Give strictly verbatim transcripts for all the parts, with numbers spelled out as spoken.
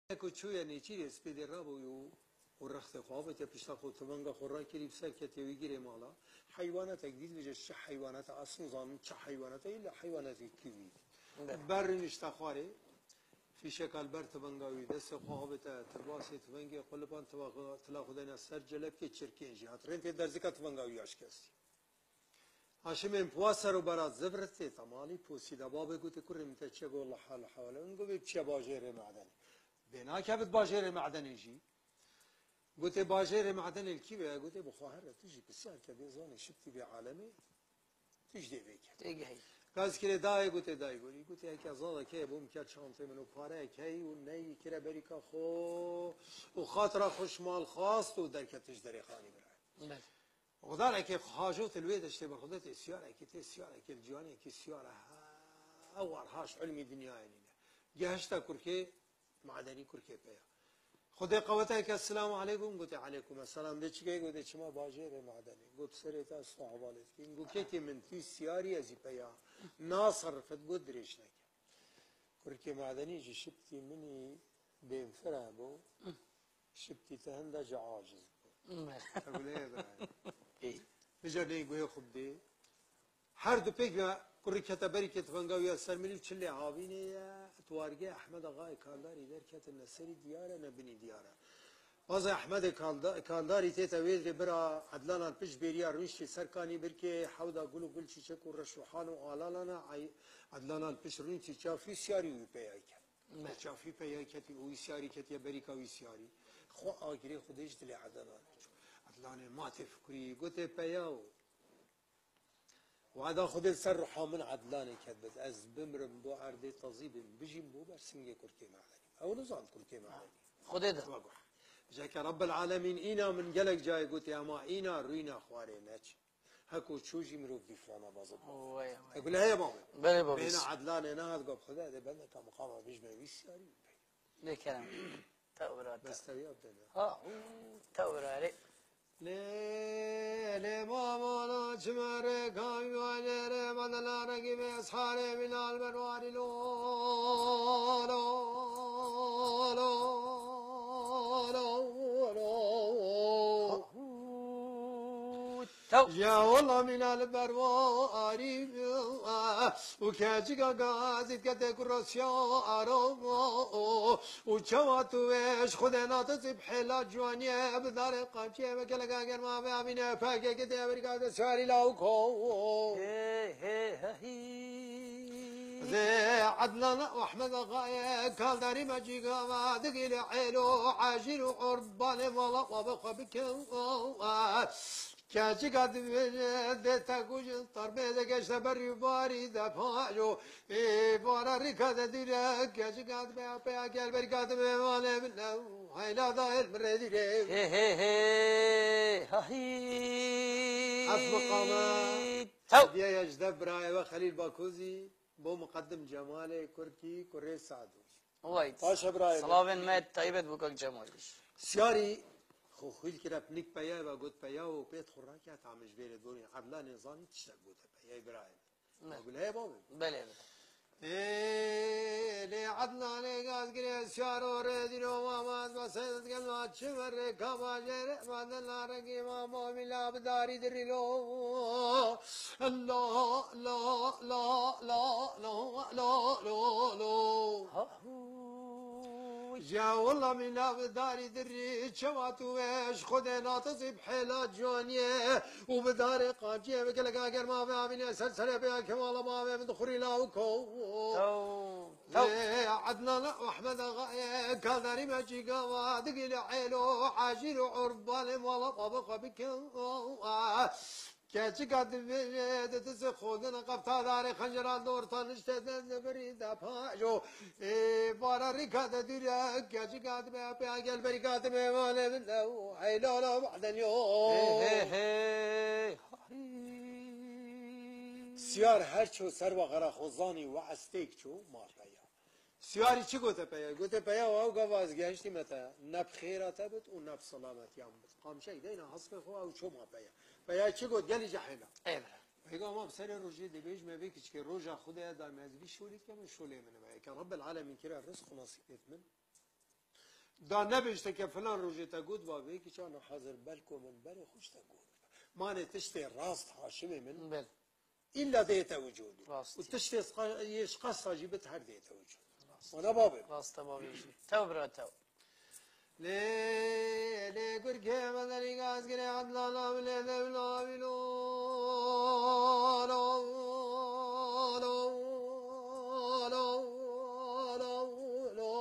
Ku çûye nêçîrê spêdê rabû û, û rextê xwe avête pişta xwe, tivenga xwe rakirî, bi ser ketiye wî girê mala. Heywanetek dît, bêje çi heywanete, ez nizanim çi heywanete, îlla heywanetek kivî. Ber. Ber nişte xwarê, fîşeka li ber tivenga wî, destê xwe avête tirbasê tivengê, qulipand, tila xwe dayne ser celebkê, çirkên jî hat. Rên tê derzika tivenga wî ya şikestî. Haşimên puwa ser û bera zivritê temalî posî de. Babê gotê, kurê min, te çi go, li hal hewale? Min got, bê çiye bajêrê medenê. Bê nakevit bajêrê medenê jî. Gotê, bajêrê medenê li kî ve ye? Gotê, bi xwe here, tu jî pisyar ke dê zanî şiptî vê alemê, tu jî dê vê ke. Têgihî. Gaz kirê dayê, gotê, dayê gorî. Gotê, heke zalek heye bo min ke çantê min û pareyek heyî û neyî kire berîka xwe û xatira xwe ji mal xwast û derketiş derê xanî birayê. Belê. Oxdarekê xwe hajot li wê deştê berxwedetê siyarekê tê, siyarekê li ciwanekî siyare he, ewar haş ilmî dinyayê nîne. Gehişte kurkê madenî, kurkê peya. Xwedê qeweteke, selamu aleykum, gotê aleykum selam, dê çi key? Gotê çima bajêrê madenê. Got serê te esta hevalê dikî. Got kekê min tî siyarî, ez î peya. Naserifit got dirêj neke. Kurkê madenî jî şiptî min î bênfire bû. Şiptî te hinde jî aciz bû. Te guleyê birayê. Ê. Vêca ney guhê xwe bidê. Her du pêk ve kurî kete berî kê tifenga wî ya ser milî û çilê havînê ye. Tuwargê Ehmed Axayê Kaldarî derketine serî diyar e, ne binî diyar e. Baza Ehmedê Kalda-, Kaldarî tête wê dirê bira Edlanan pişt bêriya rûniştî ser kanî birkê hewda gul û gul çîçek û reş û han û alalana ay Edlanan pişt rûniştî çafî siyarî wî peyay kir. Me. Çafî peyay ketî û wî siyarî ketiye berîka wî siyarî. Xwe agirê Xwedê ji dilê Edlananê çû. Edlanê ma tê fikurî, gotê peya û wada Xwedê ser ruha min Edlanê ket bit. Ez bimrim bo erdê tazî bim, bijîm bo ber singê kurkê medenî. Ew nizan kurkê medenî. Xwedê de. Wa guh. Jeke Rebbil Alemîn îna min gelek cayê gotê, ema îna rûyna xwarê neçin. Heko çû jî mirov dîflana bazib. Wê, wê. Te gule heye babê. Belê babê. Bêhna Edlanê nehat, got Xwedê dê bendeka miqama bijme wî siyarî wî pey. Lê kerem. Tewra te. Bes tewiya bide ne. Ha, û, tewra rê. Lê, lê mamana çime rê kayuwa lê rê badela rengî vê esharê min al berwarî lo, lo, lo, lo, lo. Tew. Ya wela mîna li berwa arî û keçika gazî dikete ku rasiya aro û çawa tu wê ji Xwedê nate zî bi hêla ciwaniyê bi darê qamçiyê ve geleka germa ve avîne pekeke tê Amerîka de sarî lawko. He, he, he, he. Zê Ednan û Ehmed Axayê Kaldarî me cîga ve digîle êlo ecîl û urbanê mala xwe bi xwe bikin. Keçika divê dê te ku ji tarbê de geşte berî barî de pajo. Ê bara rîka de dûre keçika dibe ya peya gel berîka dibe vanê min ew heyla da el min rê dûre. He, he, he. Ha, hî. Ev miqame. Tew. Hediyeya ji dev birayê we Xelîl Bakûzî bo Muqeddim Cemalê Kurkî kurê Sadû. Way. Baş e birayê min. Silavên me taybet bo kak Cemal. Siyarî xwe xwîl kire pinik peya ve got peya û pêt xwe raket, em ji vê re dorîn Edlanê zanî tiştek gote peyayê birayê min. Ne. Ma gule heye babê. Belê, belê. Ê, lê Edlanê gaz girê siyaro rê dîro mamat mesed gel ma çi ver rê kaba jê rê ma dela rengî ma mamî la bi darî dirî lo. Lo, lo, lo. Ha, hu. Ya wela mîna bi darî dirî, çawa tu wê ji Xwedê nate zî bi hêla ciwaniyê û bi darê qamçiyê bi geleka germa ve avîne ser serê peya kemala bavê min dixurî lawko. Tew, tew. Lê Ednan û Ehmed Axayê Kaldarî me cîga ve digîle êlo ecîl û urbanê mala bavê xwe bikin. Keçika divê di dizê xwe dine qefta darê xenceran di orta nişte de zibirî de pajo. Ê, bara rîka de dûre keçika dibe peya gel berîka dibe vanê min ew heylala madenyo. He, he, he. Siyar her ço serva xera xwe zanî we estêk ço ma peya. Siyarî çi gote peya? Gote peya, ew gava ez gehiştîme te, ne bi xêra te bit û ne bi silametiya min bit. Qamçek deyna hespê xwe, ew çoma peya. Peya çi got? Gelî cehêna. Ê bira. Peygamber bi serê rojê dibêj me vê kiçikê roja Xwedê da me ez vî şolê dike min şolê min be. Eke Rebbil Alemîn kire rizq û nasîbêt min. Da nebêjte ke filan rojê te got, ba vê kiçana hazir belko min berê xwe ji te got. Mane tiştê rast Haşimê min. Bel. Îlla dê te wicû bî. Rast. Û tiştê sqa-, yê şqesta jî bit her dê te wicû. Rast. Wana babê. Rast e babê jî. Tew bira tew. Lê, lê kurkê me derî gaz girê Edlana bilê devla wî lo, lo, lo, lo, lo, lo,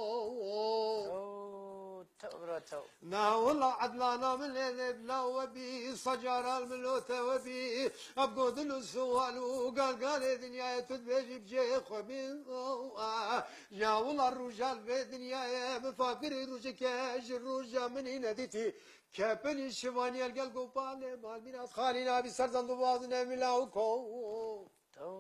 lo. Tew bira tew. Na wila Edlana min lê lê bila we bî, sacaral min lo te we bî. Ev godin û sual û galgalê dinyayê tu dibêjî bi cihê xwe bî. Ya wila rojal vê dinyayê, min fakirî rojike ji roja min î nedîtî. Kepinî şivaniyel gel gopalê mal mîras xalî nabî ser zandû vazine mila û ko. Tew,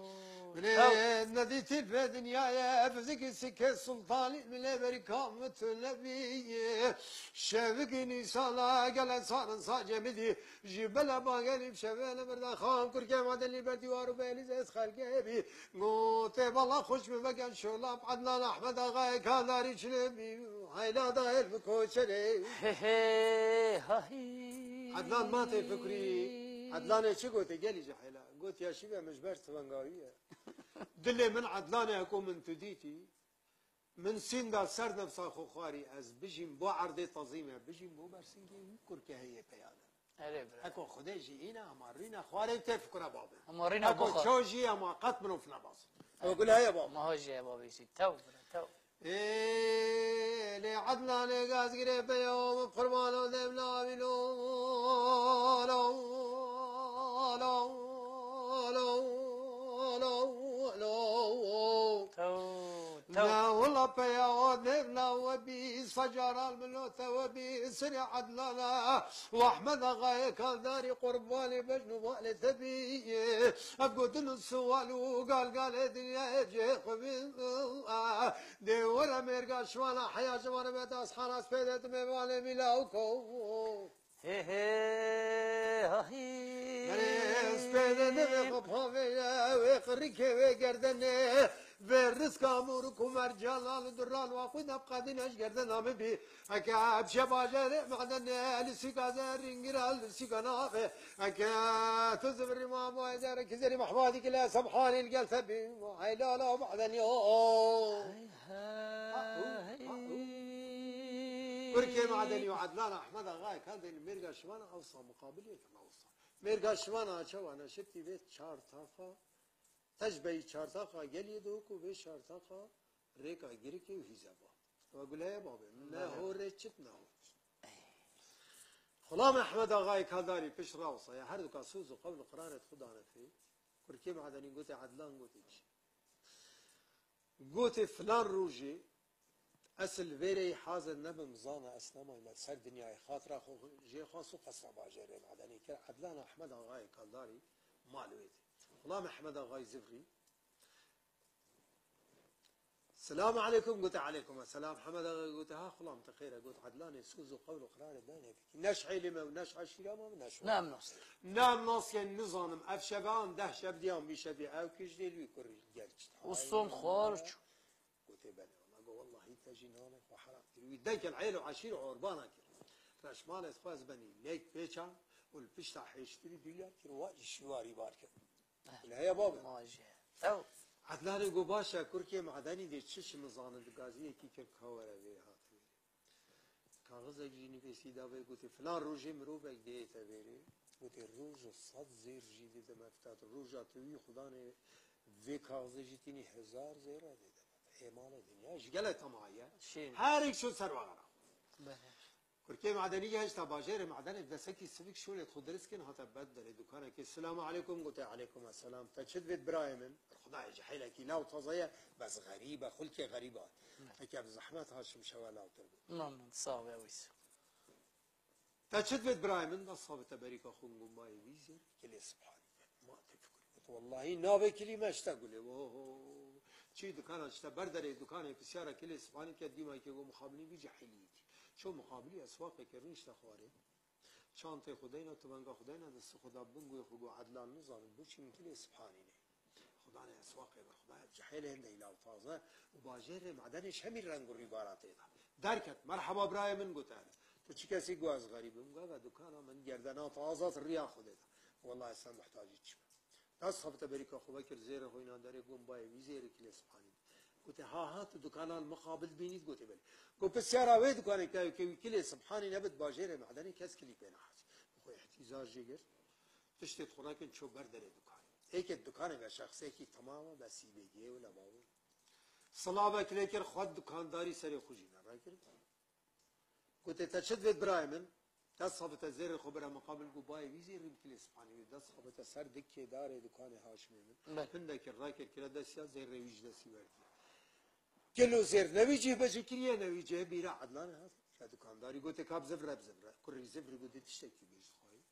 Bilê tew. Nedîtî vê dinyayê, ev zikî sikê sultanî, bilê berî kamit nebî. Şevikî nîsana gele sarin sacê min dî. Ji bela bagelî şevê li birda xan, kurkê madenî ber dîwar û belî zêz xelkê bî. Gotê bala xweş bi vegen şolam, Ednan Ahmed Axayê Kaldarî çile bî. Heyla da el bi koçerê. He he, ha hî. Ednan ma tê fikrî. Ednanê çi gotê gelî ji heyla? Got ya şîve min ji ber tivengawî ye. Dilê min Ednanê heko min tu dîtî. Min sînda ser nefsa xwe xwarî ez bijîm bo erdê tezîme, bijîm bo bersinkê wî kurke heye peyane. Erê bira. Heko Xwedê jî îne hema rîne xwarê tê fikra babê. Hema rîne Heko bixwe. Ço jî hema qet mirov nebas. Ew gul heye bab. Maha jî heye babê jî. Tew bira, tew. Ê, lê Ednanê gazgirê peya min qurbano devla wî lo, lo, lo, lo, lo. Tew, tew. Ne wila peya o devla we bî, sacaral min lo te we bî, sirê Ednana û Ahmed Axayê Kaldarî qurbanê bejn û balê te bî. Ev gotin û siwal û galgalê dinyayê cihê xwe bî. Dê were mêrga şiwana heya ji wana me das hanas pê de dimê valê mîla û ko. He he, ha hî. Berê ez pê de divê xwe pavê ye, wê qirikê wê gerdene, vê rizka mûrik û mercan al û duran wa xwe de qadîne ji gerdena min bî. Heke hepşe bajarê mexdene, li sîka zerrîn gira, li sîka nabe. Heke tu zivirî ma boye zerre ki zerî mehmadî ki le sebhanî li gel te bî. Heylala mexdenî o. Hey, hey. Kurkê Madenî û Edlan Ahmed Axayê Kaldêrî mêrga şivan a ewsa muqabilê kir ewsa. Mêrga şivan a çawa neşirtî vê çar taxa, tecbeyî çar taxa geliyê de ku vê çar taxa rêka girikê û hîzeba. Ewa guleye babê, ne horê çit ne hor çit. Xulam Ehmed Axayê Kaldarî pişt rawsa ya her duka soz û qewl û qirarê xwe dane pê. Kurkê Madenî gotê Edlan gotê çi? Gotê filan rojê ez li vêreyî hazir nebim, zana ez nemayme li ser dinyayê, xatira xwe jê xwest û qesra bajarê Madenî kir. Edlan Ehmed Axayê Kaldarî mal wê tê. Xulam Ehmed Axayê Zivrî. Selamu aleykum, gote aleykum selam. Ehmed Axayê gote ha xulam te xêr e, got Edlanê soz û qewl û qirarê dane pêkî. Neş hêlê me û neş eşîra me û neş Ne em nas. Ne em nas ke nizanim ev şeve an deh şev diyan vî şevî ew kî ji dê li wî kurî gerçî. Û son xwar çû. Gotê belê wela, go wellahî te jî nanê xwe heram kir. Wî dekel êl û eşîr û orbana kir. Reşmalê xwe ez benî lêk pêçan û li pişta hêştirî dûlya kir, wa jî şiwarî bar kir. Li heye babê. Ma jî. Ew. Edlanê go baş e, kurkê Madenî dê çi çi min zanin di gaziyekî kir ka were vê hate vê. Kaxizek jî nivîsî da vê gotê, filan rojê mirovek dihête vêrê. Gotê, roj û sed zêr jî dide me fita tu. Roja tu wî xudanê vê kaxizê jî tînî hezar zêr re dide me. Ê malê dinya ji gelek temaye. Şîn. Her yek şû ser wexera. Belê. Kurkê Madenî gehişta bajarê Madenê, desekî sivik şûlê xwe dirist kirin, hate ber derê dukanekê. Selamu aleykum, gotê aleykum selam. Te çi divêt birayê min? Xwedayê ji heylekî law taze ye, bes xerîb e, xulkê xerîban. Eke bi zehmet Haşim şewe lawtir bû. Mamon, sağ ol, Awiz. Te çi divêt birayê min? Dest xwe bite berîka xwe, got mayê vî zêr, kilê Sibhanî. Ma tê fikirî got, wellahî navê kilî me ji te gulê. Oho. Çî dukana ji te ber derê dukanê pisyara kilê Sibhanî ke dîma ke got muqabilî vî cehilî dî. Ço muqabilî eswaqê ke rûnişte xwarê. Çantê xwe deyna, tivenga xwe deyna, destê xwe da bingoyê xwe, got Edlan nizanim bo çi min kilê Sibhanî nê. Xudanê eswaqê bir, Xudayê cehêlê hinde îlaw taze û bajêrê Madenê ji hemî reng û rîbara tê de. Derket, merheba birayê min, gote, hele. Tu çi kesî? Got, ez xerîb im. Got, ve dukana min gerdena te azad, riya Xwedê de. Wellahî ez te muhtacî çi me. Dest xebite berîka xwe vekir, zêrê xwe îna derê, got, bayê wî zêrê kilê sibhanî. Gote, ha ha, tu dukana li mixabil dibînî? Gote, belê. Got, pisyara wê dukanê ke, ke wî kilê sibhanî nebit bajêrê Medenê kes kilî pê nehesî. Bi xwe îhtîzar jê girt. Tiştê xwe nekin, çû ber derê dukanê. Êkê dukanê ve şexsekî temam e, besîbê gê wile bavê. Silavek lê kir, xwe dukandarî serê xwe jî ne rakir. Gote, te çi divêt birayê min? Dest xebite zêrê xwe bire mixabil, got, bayê wî zêrê min kilê sibhanî wî. Dest xebite ser dikê darê dukanê Haşimê min. Belê. Hindekî rakir, kire destiya, zêrê wî ji destî werdiye. Gelo zêr ne wî cih becê kiriye, ne wî cih bîra Edlanê hat. Ke dukandarî gote, ka bizivre, bizivre. Kurî zivri, gote, tiştekî bêj dixwayî.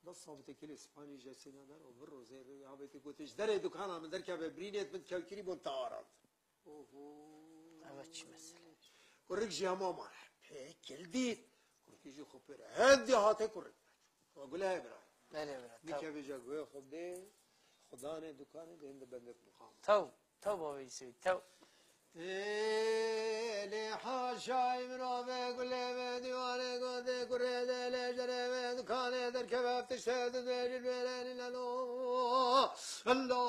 Dest xebite kilê sibhanî ji destê na der û vir û zêrê wî avêtê, gote, ji derê dukana min derkeve, birînêt min kewkirî bûn te arand. Oho. Eve çi mesele? Kurik jî hema mane. Pê kil dît. Kurkî jî xwe pêre. Hevdî hate kurik. Wa gule he bira. Belê bira, taw. Nikevê ca guhê xwe dê. Xudanê dukanê dê hinde bendek muqam. Taw. Taw bavê Yusufî, taw. Ê, lê haşa îmrave gulê ve dîwarê gotê kurê de lê jere ve dukanê derkeve ev tişte di dê jil bêrenî lelo. Lo,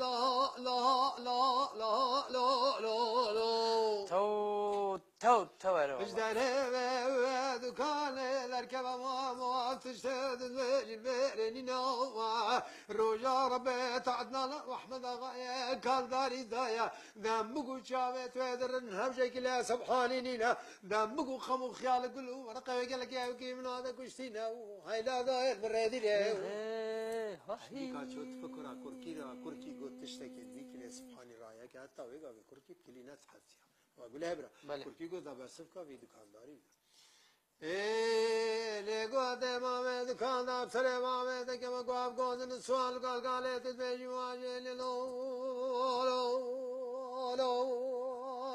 lo, lo, lo, lo, lo, lo, lo. Taw, taw, taw ero. Ji derê ve, ve dukanê derkeve ma, ma tiştê din ve jî bêrê nîna. Roja Rebê te Ednan Ehmed Axayê kaldarî daye. Dem bigo çavê tu ê dirin hevjekî lê sebhanî nîne. Dem bigo xem û xiyal gul û reqewê gelekê ew kî min ade kuştîne û heyla dayê min rêdî rê. He, he, ha, Şîka çot fikira kurkî de, kurkî got tiştekê dî kilê sibhanî raye ke heta wê gavê kurkî kilî ne tihetiya. Wa gule he bira. Belê. Kurkî got da bersivka vî dukandarî bira. Ê, lê gotê mamê dukandar, serê mamê te keme guav gozin sual galgalê tu dibêjî wajê lê lo, lo, lo,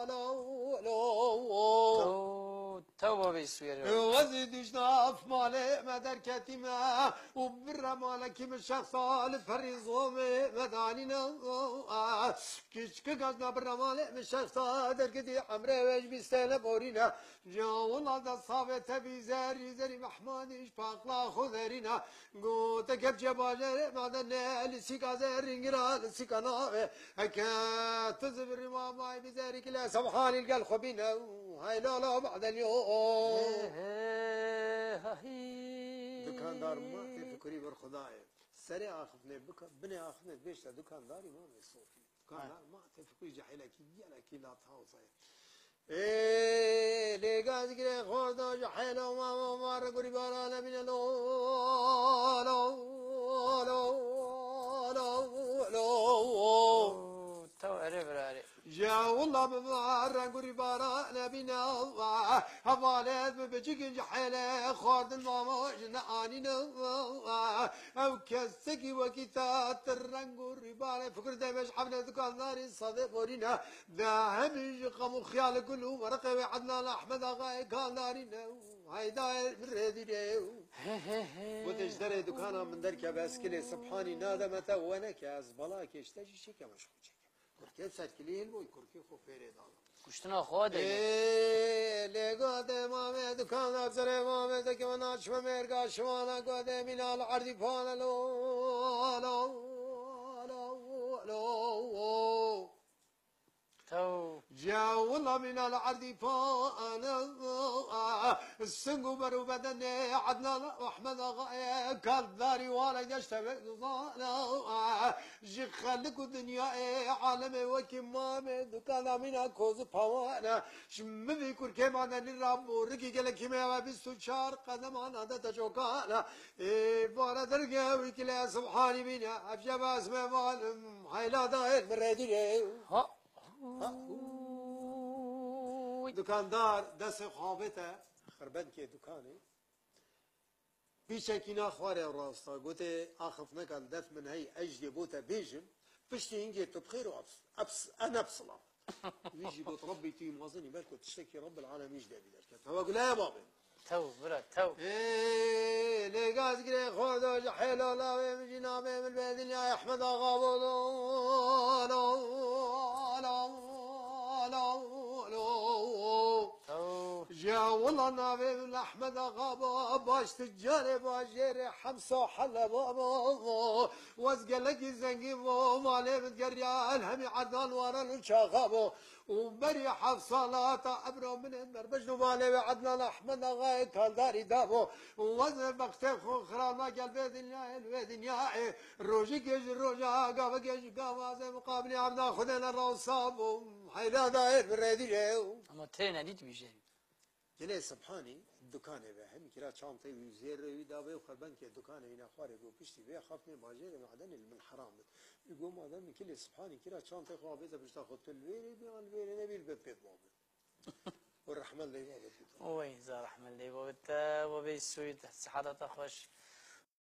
lo, lo. Taw, taw bavê Yusufî ero. Ê, wezî duşt nav malê me derketî me û birre malekî min şexsa li perî zomê me danîne. Kiçkik ez na birre malê min şexsa derketî emrê wê ji bîstê ne borîne. Ca wila dest xavê te bî zerî, zerî mehmanî ji paqla xwe derîne. Gote kepçe bajarê me de ne li sîka zerîn gira li sîka navê. Heke tu zivirî ma may bî zerî kile sebhanî li gel xwe bîne û heyla la badel yo. He, he, ha, hî. Dukandar ma tê fikurî bir Xwedayê. Serê axiftinê bika, binê axiftinê bêjte dukandarî ma bê sofî. Dukandar ma tê fikurî cehîlekî gelekî lat hawzayê. Ê, lê gaz girê xorda ji heyla ma, ma, ma, re gurî bara nebîne lo, lo, lo, lo, lo. Taw erê bira erê. Ya willa bi ma re gurî bara nebîne. Hevalêt bi bicikî ji heyla xwardin ma, ma, ji ne anîne. Ew kesekî wekî te ti reng û rîbarê fikir demê ji hevle dukandarî sedê borîne. De hemî ji xem û xiyal gul û wereqê wê Ednan Ehmed Axayê kaldarî ne û heydayê min rêdî ne û. He, he, he. Gote ji derê dukana min derkeve, ez kilê sibhanî nademe te, we neke ez balakê ji te jî çêkeme ji xwe çêke. Kurkê serkilî hilboy, kurkê xwe pêrê dana. Kuştina xwe de ye. Ê, lê gotê mamê dukana serê mamê te keve naçme mêrga şiwana gotê mîna li erdî pane lo, lo, lo, lo. Tew. Cewla mîna li erdî pane. Sing û ber û bedenê Ednan Ehmed Axayê kaldarî wale geşte ve duzana. Ji xelik û dinyayê alemê wekî mamê dukana mîna kozu pawane. Ji min vî kurkê mane nîra borikî gelekî me ve bîst û çar qedemana de te cokane. Ê vare derge wî kile subhanî bîne. Ev jebas me valim heyla dayê min rêdî rê. Ha. Ha. Dukandar destê xwe avête xirbenkê dukanê. Pîçekî na xwarê rasta, gotê, axif neka li def min hey, ez jê bo te bêjim, piştî hingê tu bi xêr û eps-, eps-, en epsila. Wî jî got, Rebbî tu yî mezin î, belko tiştekî Rebbil Alemîn ji devî derket. Hewa gulaya babê. Tew, bira, tew. Ê, lê gaz girê xwarda ji hêla lawê min jî navê min bê dinyayê Ehmed Axa bo. Lo, lo, lo, lo, lo. Tew. Ya wela navê min Ehmed Axa bo, baş ticarê bajêrê Hemsa Heleba bo. Wez gelekî zengîn bo, malê min geriya el hemî Ednan waran û çaxa bo. Û berî heft sala ta ebra min ê merbej û malê wê Ednan Ehmed Axayê Kaldarî da bo. Û wez bextê xwe xirab nagel vê dinyayê li vê dinyayê. Rojikê ji roja, gavekê ji gava ez ê miqabilê evda Xwedê ne rawsa bo. Heyla dayê bi rêdî jê. Ama tê nedît bî jê. Cilê Sibhanî dukanê ve hemî kira çanteyê wî zêrê wî da vê û xerbenkê dukanê wî nexwarê got piştî vê xaftinê bajêrê Medenê li min heram bit. Wî got madem min kilê Sibhanî kira çanteyê xwe avête pişta xwe tu li vêrê bî an li vêrê nebî li bin pê babin. Û rehmet lê babet bit. Oy, za rehmet lê babet te, babê Sûd, sihata te xweş.